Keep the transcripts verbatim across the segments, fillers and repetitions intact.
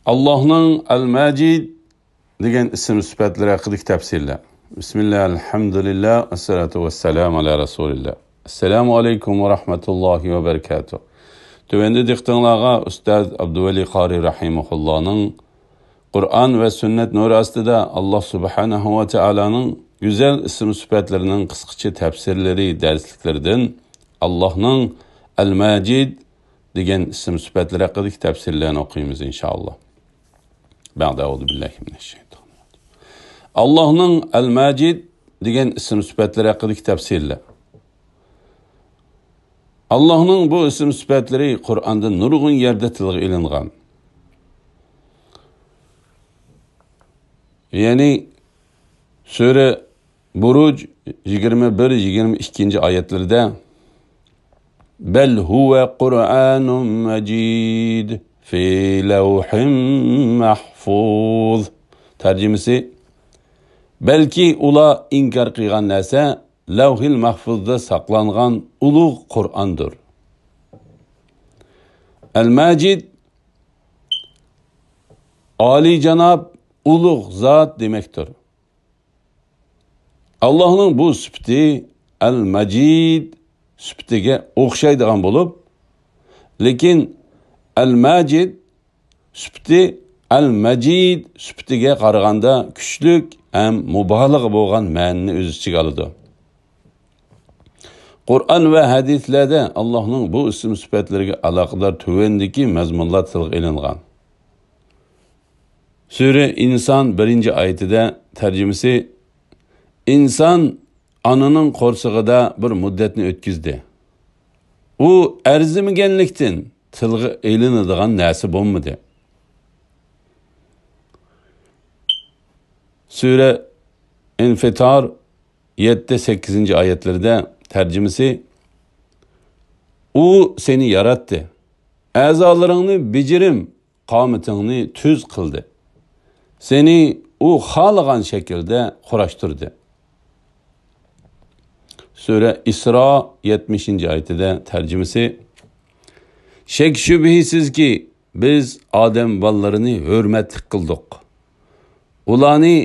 ئاللاھنىڭ ئەل-مەجىد دېگەن ئىسىم سۈپەتلىرى ھەققىدىكى تەپسىرلەر. بىسمىللا، ئەلھەمدۇلىللا، ئەسسالاتۇ ۋەسسالامۇ ئەلا رەسۇلىللا. ئەسسالامۇ ئەلەيكۇم ۋە رەھمەتۇللاھى ۋە بەرىكاتۇھ. تۆۋەندە دىققىتىڭلارغا ئۇستاز ئابدۇۋەلى قارى رەھىمەھۇللانىڭ قۇرئان ۋە سۈننەت نۇرى ئاستىدا ئاللاھ سۇبھانەھۇ ۋە تائالانىڭ گۈزەل ئىسىم سۈپەتلىرىنىڭ قىسقىچە تەپسىرلىرى دەرسلىكلىرىدىن ئاللاھنىڭ ئەل-مەجىد دېگەن ئىسىم سۈپەتلىرى ھەققىدىكى تەپسىرلەرنى ئوقۇيمىز، ئىنشائاللاھ. بەئدە، ئەئۇزۇ بىللاھى مىنەششەيتانىررەجىم. ئاللاھنىڭ ئەل-مەجىد دېگەن ئىسىم سۈپەتلىرى ھەققىدىكى تەپسىرلەر. ئاللاھنىڭ بۇ ئىسىم سۈپەتلىرى قۇرئاندا نۇرغۇن يەردە تىلغا ئېلىنغان. يەنى سۈرە بۇرۇج يىگىرمە بىر، يىگىرمە ئىككىنچى ئايەتلىرىدە، بەل ھۇۋە قۇرئانۇم مەجىد فى لەۋھىم مەھفۇز. تەرجىمىسى، بەلكى ئۇلار ئىنكار قىلغان نەرسە لەۋھىل مەھفۇزدا ساقلانغان ئۇلۇغ قۇرئاندۇر. ئەل-مەجىد، ئالىيجاناب، ئۇلۇغ زات دېمەكتۇر. ئاللاھنىڭ بۇ سۈپىتى ئەل-مەجىد سۈپىتىگە ئوخشايدىغان بولۇپ، لېكىن ئەل-مەجىد سۈپىتى ئەل-مەجىد سۈپىتىگە قارىغاندا كۈچلۈك ھەم مۇبالىغە بولغان مەنىنى ئۆز ئىچىگە ئالىدۇ. قۇرئان ۋە ھەدىسلەردە ئاللاھنىڭ بۇ ئىسىم سۈپەتلىرىگە ئالاقىدار تۆۋەندىكى مەزمۇنلار تىلغا ئېلىنغان. سۈرە ئىنسان بىرىنچى ئايىتىدە، تەرجىمىسى، ئىنسان ئانىنىڭ قورسىقىدا بىر مۇددەتنى ئۆتكۈزدى. ئۇ ئەرزىمىگەنلىكتىن تىلغا ئېلىنىدىغان نەرسە بولمىدى. سۈرە ئىنفىتار يەتتە، سەككىزىنچى ئايەتلىرىدە، تەرجىمىسى، ئۇ سېنى ياراتتى. ئەزالىرىڭنى بېجىرىم، قامىتىڭنى تۈز قىلدى. سېنى ئۇ خالىغان شەكىلدە قۇراشتۇردى. سۈرە ئىسرا يەتمىشىنچى ئايىتىدە، تەرجىمىسى، شەك-شۈبھىسىزكى، بىز ئادەم بالىلىرىنى ھۆرمەتلىك قىلدۇق. ئۇلارنى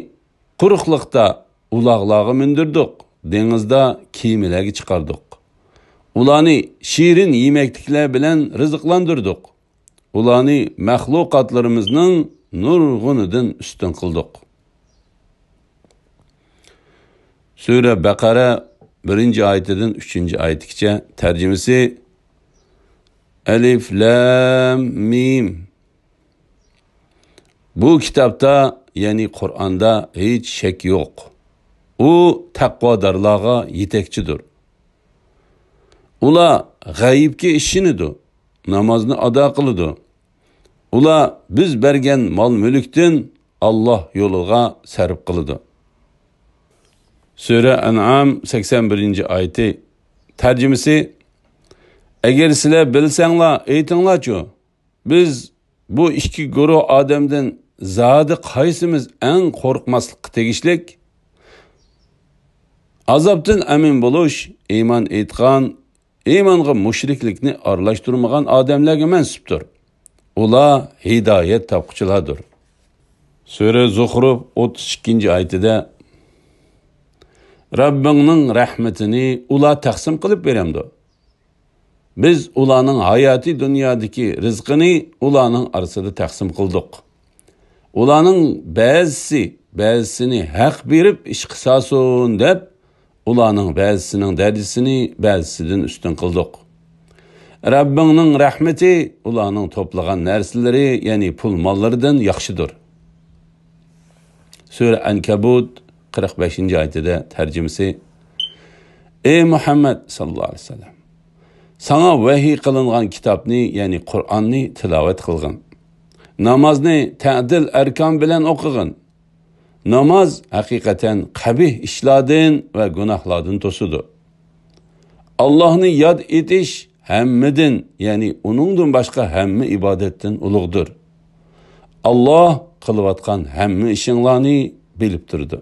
قۇرۇقلۇقتا ئۇلاغلارغا مىندۈردۇق، دېڭىزدا كېمىلەرگە چىقاردۇق. ئۇلارنى شېرىن يېمەكلىكلەر بىلەن رىزىقلاندۇردۇق. ئۇلارنى مەخلۇقاتلىرىمىزنىڭ نۇرغۇنىدىن ئۈستۈن قىلدۇق. سۈرە بەقەرە بىرىنچى ئايىتىدىن ئۈچىنچى ئايىتىگىچە، تەرجىمىسى، ئەلىف لام مىم. بۇ كىتابتا، يەنى قۇرئاندا ھېچ شەك يوق. ئۇ تەقۋادارلارغا يېتەكچىدۇر. ئۇلار غەيىبكە ئىشىنىدۇ، نامازنى ئادا قىلىدۇ. ئۇلار بىز بەرگەن مال-مۈلۈكتىن ئاللاھ يولىغا سەرپ قىلىدۇ. سۈرە ئەنئام سەكسەن بىرىنچى ئايىتى. تەرجىمىسى، ئەگەر سىلەر بىلسەڭلار، ئېيتىڭلارچۇ، بىز بۇ ئىككى گۇرۇھ ئادەمدىن زادى قايسىمىز ئەڭ قورقماسلىققا تېگىشلىك؟ ئازابتىن ئەمىن بولۇش ئىمان ئېيتقان، ئىمانغا مۇشرىكلىكنى ئارىلاشتۇرمىغان ئادەملەرگە مەنسۇپتۇر. ئۇلار ھىدايەت تاپقۇچىلاردۇر. سۈرە زۇخرۇف ئوتتۇز ئىككىنچى ئايىتىدە، رەببىڭنىڭ رەھمىتىنى ئۇلار تەقسىم قىلىپ بېرەمدۇ؟ بىز ئۇلارنىڭ ھاياتىي دۇنيادىكى رىزقىنى ئۇلارنىڭ ئارىسىدا تەقسىم قىلدۇق. ئۇلارنىڭ بەزىسى بەزىسىنى ھەق بېرىپ ئىش قىساسۇن دەپ، ئۇلارنىڭ بەزىسىنىڭ دەرىجىسىنى بەزىسىدىن ئۈستۈن قىلدۇق. رەببىڭنىڭ رەھمىتى ئۇلارنىڭ توپلىغان نەرسىلىرى، يەنى پۇل-ماللىرىدىن ياخشىدۇر. سۈرە ئەنكەبۇت قىرىق بەشىنچى ئايىتىدە، تەرجىمىسى، ئەي مۇھەممەد ساللاللاھۇ ئەلەيھى ۋەسەللەم، ساڭا ۋەھىي قىلىنغان كىتابنى، يەنى قۇرئاننى تىلاۋەت قىلغىن. نامازنى تەدىل ئەركان بىلەن ئوقۇغىن. ناماز ھەقىقەتەن قەبىھ ئىشلاردىن ۋە گۇناھلاردىن توسىدۇ. ئاللاھنى ياد ئېتىش ھەممىدىن، يەنى ئۇنىڭدىن باشقا ھەممە ئىبادەتتىن ئۇلۇغدۇر. ئاللاھ قىلىۋاتقان ھەممە ئىشىڭلارنى بىلىپ تۇرىدۇ.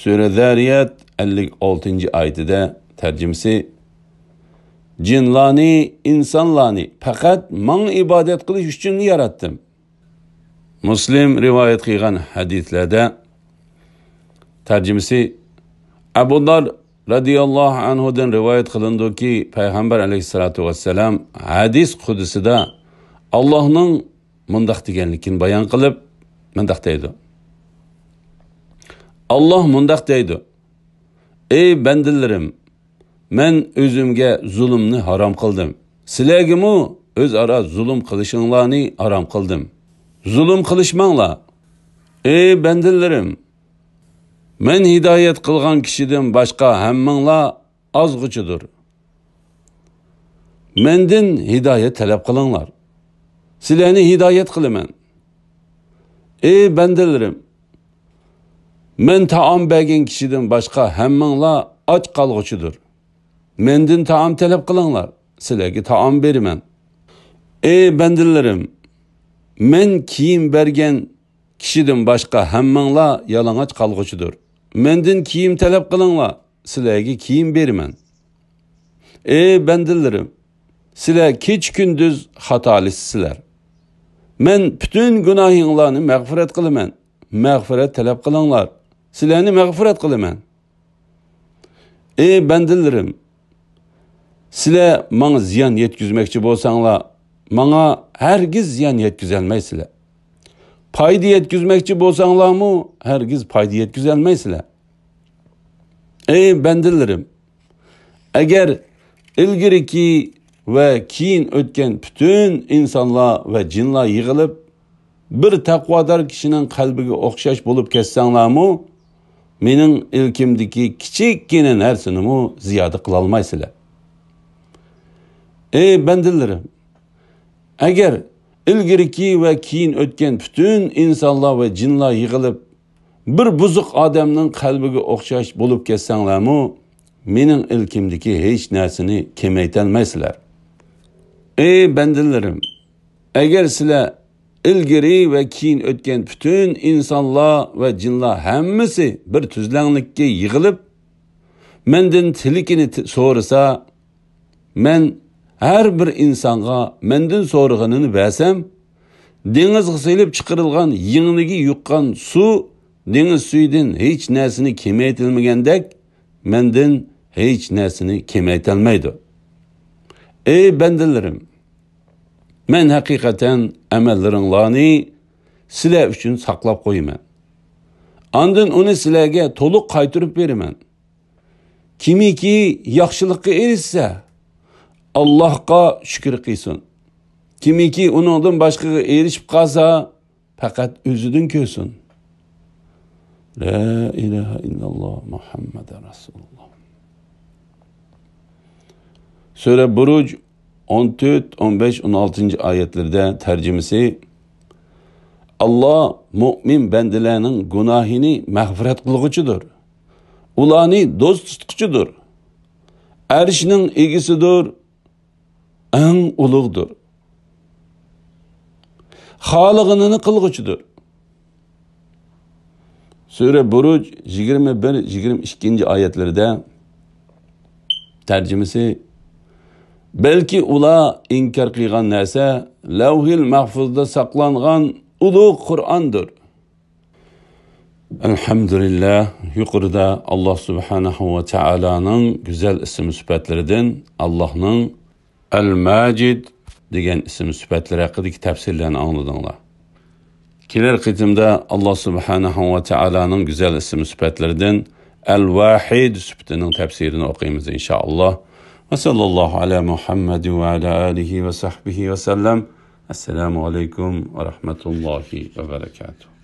سۈرە زارىيات ئەللىك ئالتىنچى ئايىتىدە، تەرجىمىسى، جىنلارنى، ئىنسانلارنى پەقەت ماڭا ئىبادەت قىلىش ئۈچۈن ياراتتىم. مۇسلىم رىۋايەت قىلغان ھەدىسلەردە، تەرجىمىسى، ئەبۇ دار رەزىياللاھۇ ئەنھۇدىن رىۋايەت قىلىنىدۇكى، پەيغەمبەر ئەلەيھىسسالاتۇ ۋەسسالام ھەدىس قۇدسىدا ئاللاھنىڭ مۇنداق دېگەنلىكىنى بايان قىلىپ، مۇنداق دەيدۇ. ئاللاھ مۇنداق دەيدۇ: «ئەي بەندىلىرىم، مەن ئۆزۈمگە زۇلۇمنى ھارام قىلدىم. سىلەرگىمۇ ئۆزئارا زۇلۇم قىلىشىڭلارنى ھارام قىلدىم. زۇلۇم قىلىشماڭلار. ئەي بەندىلىرىم، مەن ھىدايەت قىلغان كىشىدىن باشقا ھەممىڭلار ئازغۇچىدۇر. مەندىن ھىدايەت تەلەپ قىلىڭلار. سىلەرنى ھىدايەت قىلىمەن. ئەي بەندىلىرىم، مەن تائام بەرگەن كىشىدىن باشقا ھەممىڭلار ئاچ قالغۇچىدۇر. مەندىن تائام تەلەپ قىلىڭلار، سىلەرگە تائام بېرىمەن. ئەي بەندىلىرىم، مەن كىيىم بەرگەن كىشىدىن باشقا ھەممىڭلار يالىڭاچ قالغۇچىدۇر. مەندىن كىيىم تەلەپ قىلىڭلار، سىلەرگە كىيىم بېرىمەن. ئەي بەندىلىرىم، سىلەر كېچە-كۈندۈز خاتالىشىسىلەر. مەن پۈتۈن گۇناھىڭلارنى مەغپىرەت قىلىمەن. مەغپىرەت تەلەپ قىلىڭلار، سىلەرنى مەغپىرەت قىلىمەن. ئەي بەندىلىرىم، سىلەر ماڭا زىيان يەتكۈزمەكچى بولساڭلار، ماڭا ھەرگىز زىيان يەتكۈزەلمەيسىلەر. پايدا يەتكۈزمەكچى بولساڭلارمۇ، ھەرگىز پايدا يەتكۈزەلمەيسىلەر. ئەي بەندىلىرىم، ئەگەر ئىلگىرىكى ۋە كېيىن ئۆتكەن پۈتۈن ئىنسانلار ۋە جىنلار يىغىلىپ، بىر تەقۋادار كىشىنىڭ قەلبىگە ئوخشاش بولۇپ كەتسەڭلارمۇ، مېنىڭ ئىلكىمدىكى كىچىككىنە نەرسىنىمۇ زىيادە قىلالمايسىلەر. ئەي بەندىلىرىم، ئەگەر ئىلگىرىكى ۋە كېيىن ئۆتكەن پۈتۈن ئىنسانلار ۋە جىنلار يىغىلىپ، بىر بۇزۇق ئادەمنىڭ قەلبىگە ئوخشاش بولۇپ كەتسەڭلارمۇ، مېنىڭ ئىلكىمدىكى ھېچ نەرسىنى كېمەيتەلمەيسىلەر. ئەي بەندىلىرىم، ئەگەر سىلەر ئىلگىرى ۋە كېيىن ئۆتكەن پۈتۈن ئىنسانلار ۋە جىنلار ھەممىسى بىر تۈزلەڭلىككە يىغىلىپ، مەندىن تىلىكىنى ت-، سورىسا، مەن ھەر بىر ئىنسانغا مەندىن سورىغىنىنى بەرسەم، دېڭىزغا سېلىپ چىقىرىلغان يىڭنىگە يۇققان سۇ دېڭىز سۈيىدىن ھېچ نەرسىنى كېمەيتەلمىگەندەك، مەندىن ھېچ نەرسىنى كېمەيتەلمەيدۇ. ئەي بەندىلىرىم، مەن ھەقىقەتەن ئەمەللىرىڭلارنى سىلەر ئۈچۈن ساقلاپ قويىمەن. ئاندىن ئۇنى سىلەرگە تولۇق قايتۇرۇپ بېرىمەن. كىمكى ياخشىلىققا ئېرىشسە، ئاللاھقا شۈكۈر قىلسۇن. كىمكى ئۇنىڭدىن باشقىغا ئېرىشىپ قالسا، پەقەت ئۆزىدىن كۆرسۇن. لا ئىلاھە ئىللاللاھ مۇھەممەدۇر رەسۇلۇللاھ. سۈرە بۇرۇج ئون تۆت، ئون بەش، ئون ئالتىنچى ئايەتلىرىدە تەرجىمىسى، ئاللا مۆمىن بەندىلەرنىڭ گۇناھىنى مەغپىرەت قىلغۇچىدۇر. ئۇلارنى دوست تۇتقۇچىدۇر. ئەرشنىڭ ئىگىسىدۇر، ئەڭ ئۇلۇغدۇر. خالىغىنىنى قىلغۇچىدۇر. سۈرە بۇرۇج يىگىرمە بىر، يىگىرمە ئىككىنچى ئايەتلىرىدە تەرجىمىسى، بەلكى ئۇلار ئىنكار قىلغان نەرسە لەۋھىل مەھفۇزدا ساقلانغان ئۇلۇغ قۇرئاندۇر. ئەلھەمدۇلىللا، يۇقىرىدا ئاللا سۇبھانەھۇ ۋە تائالانىڭ گۈزەل ئىسىم سۈپەتلىرىدىن ئاللاھنىڭ ئەل ماجىد دېگەن ئىسىم سۈپەتلىرى ھەققىدىكى تەپسىرلەرنى ئاڭلىدىڭلار. كېلەر قېتىمدا ئاللا سۇبھانەھۇ ۋە تائالانىڭ گۈزەل ئىسىم سۈپەتلىرىدىن ئەل ۋاھىد سۈپىتىنىڭ تەپسىرىنى ئوقۇيمىز، ئىنشائاللا. ۋە ساللاللاھۇ ئەلا مۇھەممەد ۋە ئەلا ئالىھى ۋە سەھبىھى ۋە سەللەم. ئەسسالامۇ ئەلەيكۇم ۋە رەھمەتۇللاھى ۋە بەرەكاتۇھ.